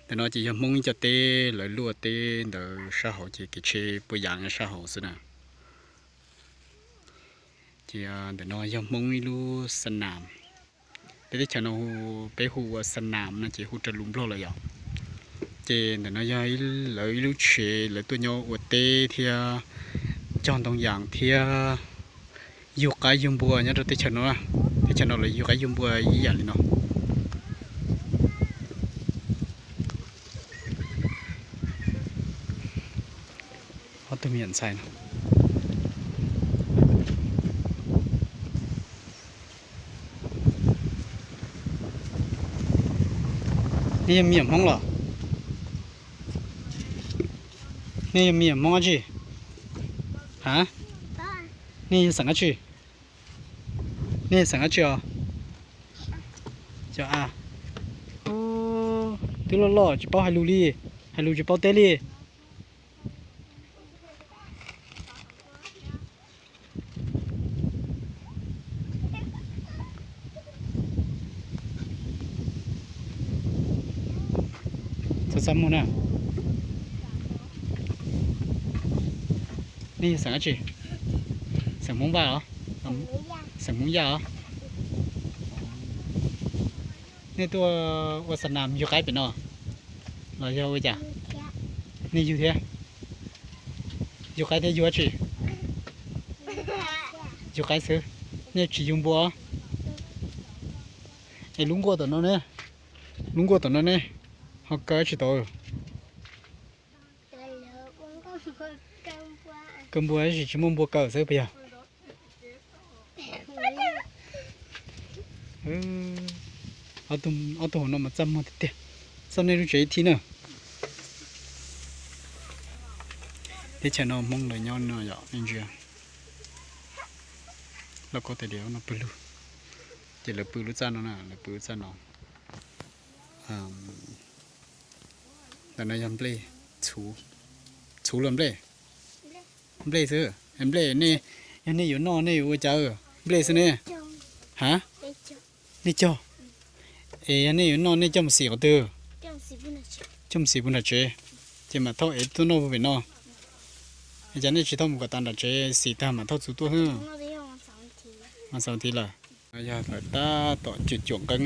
Ntawm no ces yog Hmoob ib co teb, lawv luaj teb ntawd sab hauv ces kev tsheb puas yas nyob sab hauv xwb na. Ces ntawm no yog Hmoob ib lub xa nam. Peb teb chaws no peb hu ua xa nam no ces hu raws lus Nplog lawm yom. Ces ntawm no yog lawv ib lub tsev lawv tuaj nyob ua teb thiab cog ntoo yas thiab yug qaib yug npua nyob rau teb chaws no. Teb chaws no lawv yug qaib yug npua ib yam li no. Ob tug me nyuam ntxhais no. Nej yog me nyuam Hmoob los? Nej yog me nyuam Hmoob dab tsi? Ha? Nej yog xeem dab tsi? Nej yog xeem dab tsi os? Cov a, twb loj loj tsis paub hais lus li, hais lus tsis paub teb li. Txhob txaj muag na. Nej yog xeem dab tsi? Xeem Hmoob Vaj os? Xeem Hmoob Yaj os? Nej tuaj ua xa nam yug qaib pem no los yog ua cas? Nej yug thiab? Yug qaib thiab yug dab tsi? Yug qaib xwb, nej tsis yug npua. Es lub nkuaj tom no ne, lub nkuaj tom no ne, ho kaw tsis tau. Kaw npua tab sis tsis muaj npua kaw xwb puas yog? Ob tug hauv no mas txaj muag tiag tiag. Xauj nej lub tsev ib thib na. Teb chaws no Hmoob lawv nyob no yom, nej ntsia. Lauj kaub tais diav no pawg lug, ces lawv pw lub txaj no na, lawv pw lub txaj no. Ntawm no yog nplej, txhuv, txhuv los nplej? Nplej xwb. Nplej nej, yog nej yuav noj nej yuav ua cas? Nplej xwb ne. Ha? Nej cog. Es yog nej yuav noj nej coj mus xim qhov twg? Coj mus xim puag nram tsev, ces mam thauj es tuaj noj puag pem no. Es cas nej tsis thauj mus kom tas nram tsev xim tag mam thauj txhuv tuaj xwb? Mas xaus thiv lawm. Yog lawv tab tom cuam nqeeb,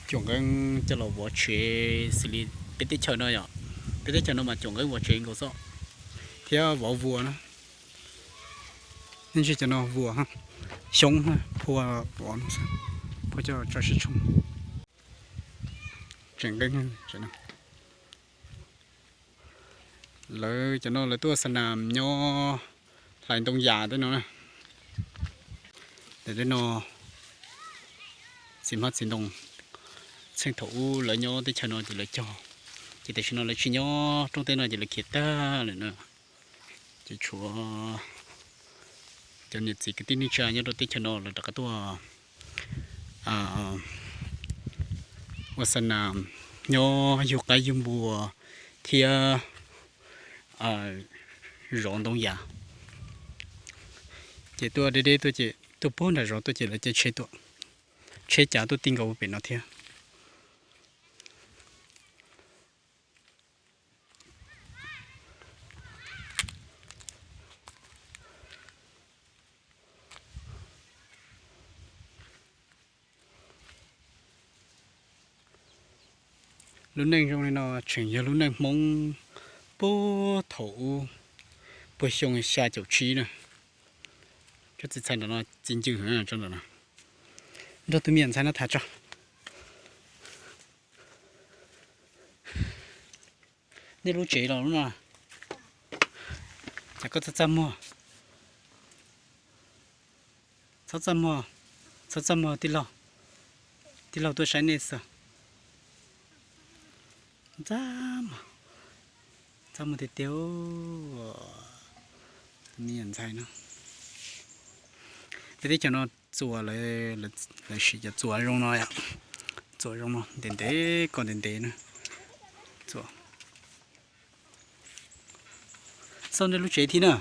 cuam nqeeb coj los vov tsev xws li peb teb chaws no yom. Peb teb chaws no mas cuam nqeeb vov tsev nkaus xwb, thiab vov vuas na. Nej ntsia cov no vuas, xyoob phua vov no, phua coj tso sib tshooj. Tseem nqeeb. Lawv cov no lawv tuaj xa nas nyob hlais ntoo yas tej no na. Tej no txiv hmab txiv ntoo, txheej thaum ub lawv nyob teb chaws no ces lawv cog, ces tam sim no lawv tsis nyob rooj teb no ces lawv khiav tag lawm na. Ces tshuav cov niam txiv kwv tij neej tsa nyob rau teb chaws no lawv rov qab tuaj ua xa nas nyob yug qaib yug npua thiab zov ntoo yas. Ces tuaj deb deb tuaj ces tuaj puag nram zos tuaj ces lawv caij tsheb tuaj, tsheb cav tuaj ti nkaus pem no thiab. Lub neej zoo li no tseem yog lub neej Hmoob puag thaum ub, puag xyoo xya caum tsib na. Tsob txiv txhais ntawm no txiv ncw tso ntawm no. Nrog tus me nyuam ntxhais no tham tso. Nej lub tsev los lub no, cas koj txaj txaj muag? Txhob txaj muag, txhob txaj muag tij laug, tij laug tuaj saib nej xwb. Txaj muag, txaj muag tiag tiag. Tus me nyuam ntxhais no, peb teb chaws no txuas, lawv siv cov txuas zoo no yom, txuas zoo no ntev ntev ko ntev ntev na. Txuas, xauj nej lub tsev thiab na.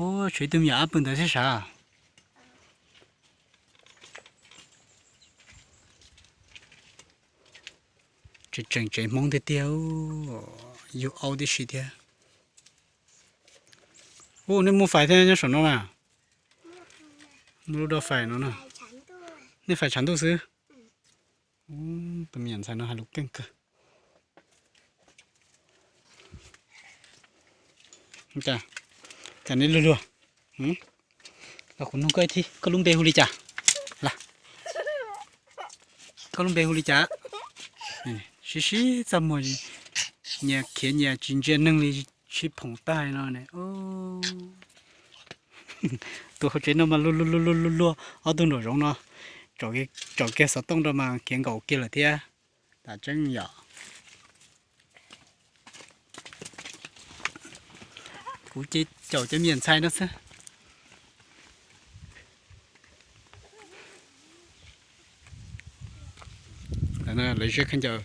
Ua tshuav ib tug me nyuam ab pw ntawd thiab sav. Tseem tseem tsev Hmoob tiag tiag, yug aub tib si thiab. Ub, nej muaj fais thiab nyob saum no na? Muaj lub doj fais no na. Nej fais tshav ntuj xwb. Tus me nyuam ntxhais no hais lus keej kawg. Cas nej luag luag? Los kuv nug koj ib thib, koj lub npe hu li cas? Koj lub npe hu li cas? Sib sib txaj muag, nyias khiav nyias tsis ntsia neeg li, sib phoom tag no ne. Tus hauv tsev no mas luag luag luag luag luag, ob tug nraum zoov no tsom kiag xov tooj rau mas khiav nkaus kiag lawm thiab. Tas tseeb yom. Kuv ces caum cov me nyuam ntxhais no xwb. Lawv zeb khaub ncaws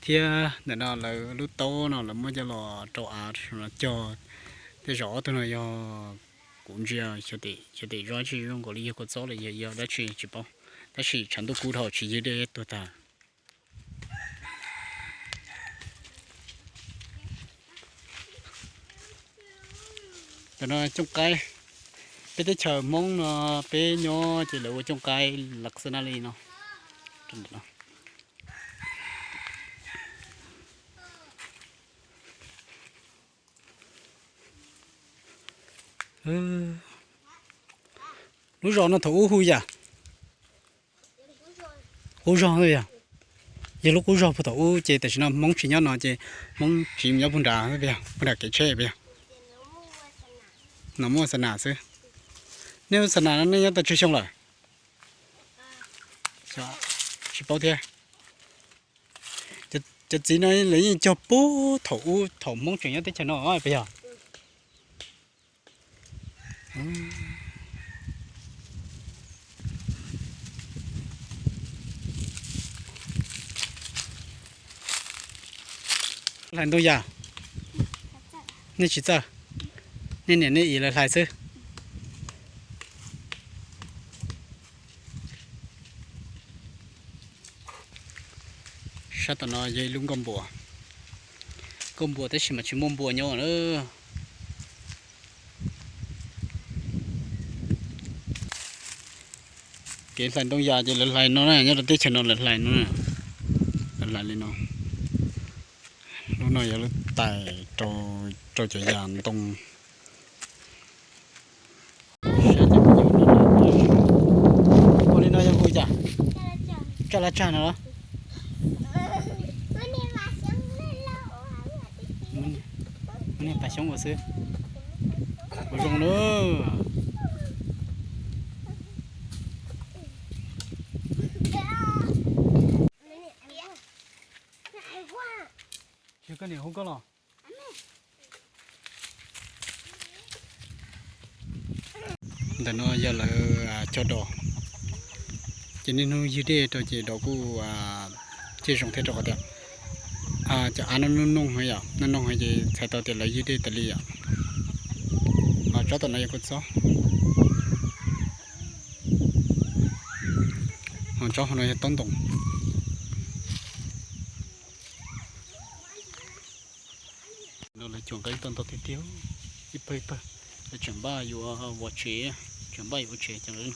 thiab ntawm no lawv lub taub no lawv muab coj los rau av no cog. Tej zaum ob tug no yog, kuv ntsia xyov tim zoo tsis zoo nkaus li yog kua txob los yog yog dab tsi tsis paub, tab sis tshav ntuj kub dhau tsis ywg dej tuag tag. Ntawm no cooj qaib, peb teb chaws Hmoob no peb nyob ces lawv ua cooj qaib lav xwb na li no. Lub zos no thaum ub hu yam? Qub zog yog, yog lub qub zog puag thaum ub ces tam sim no Hmoob tsis nyob no ces Hmoob tsiv mus nyob puag nrad, puag nram kev tsheb puas yog? No muaj xa nas xwb. Nej ua xa nas no nej nyob tau tsawg xyoo lawm? Tsis paub thiab. Cov txiv no lawv yeej cog puag thaum ub thaum Hmoob tseem nyob teb chaws no puas yog? Hlais ntoo yam? Nej tsis txawj, nej niam nej txiv lawv hlais xwb. Sab tom no yog ib lub nkauj npua, nkauj npua tab sis mas tsis muaj npua nyob na. Kev hlais ntoo yas ces lawv hlais no na, nyob rau teb chaws no lawv hlais no, lawv hlais li no. Lub no yog lub tais rau cov yas ntoo. Ua li no yog hu cas? Tsaj laj tsag no los? Muaj niag pas xyoob ua xwb. Ua zoo na. Yog koj niam hu koj los? Ntawm no yog lawv cog dos, ces niaj hnub ywg dej rau ces dos kuj ciaj zoo thiab rau qhov tias cov av no noog noog heev yom, noog noog heev ces txhais tau tias lawv ywg dej tas li yom. Ho tsob tom no yog kua txob, ho tsob hauv no yog taub ntoos. No lawv cuam nqeeb tau ntau tiag tiag, ib pawg ib pawg. Lawv tseem npaj yuav ua tsev, tseem npaj yuav ua tsev cov nqeeb no.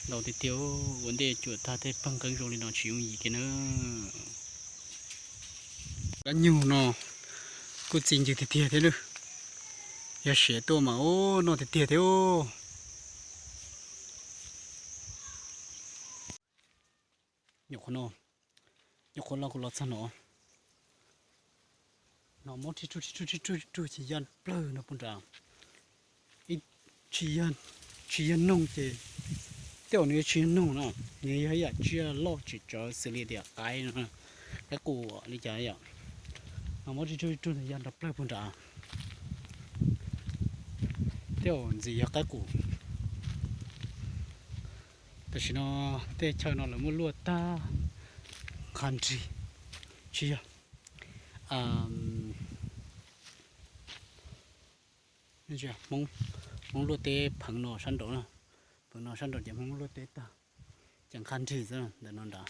Ntau tiag tiag, ua ntej cuam tag tej pawg nqeeb zoo li no tsis yooj yim kiag na. Dab nyuag no kuj txi ncw tiag tiag thiab lawm. Yog siav tuaj mas ub noj tiag tiag thiab. Nyuam qhuav no, nyuam qhuav los kuv los txog no, no mob rhij ruaj rhij ruaj rhij ruaj ces ya plawg no puag nrad. Tsis yog noog ces, tej zaum nws yuav tsis yog noog no, nws yog ib yam tsiaj loj tsis tsawv xws li tias qaib no, qaib qus li cas yom. No mob rhij ruaj rhij ruaj ya nrov plawg puag nrad. Tej zaum ntxim yog qaib qus. Tam sim no tej chaw no lawv muab luaj tag nqha nrig, tsis yog, Hmoob, Hmoob luaj teb pheev no sab nraud na, pheev no sab nraud ces Hmoob luaj teb tag, ces nqha nrig xwb ntawm no nrad.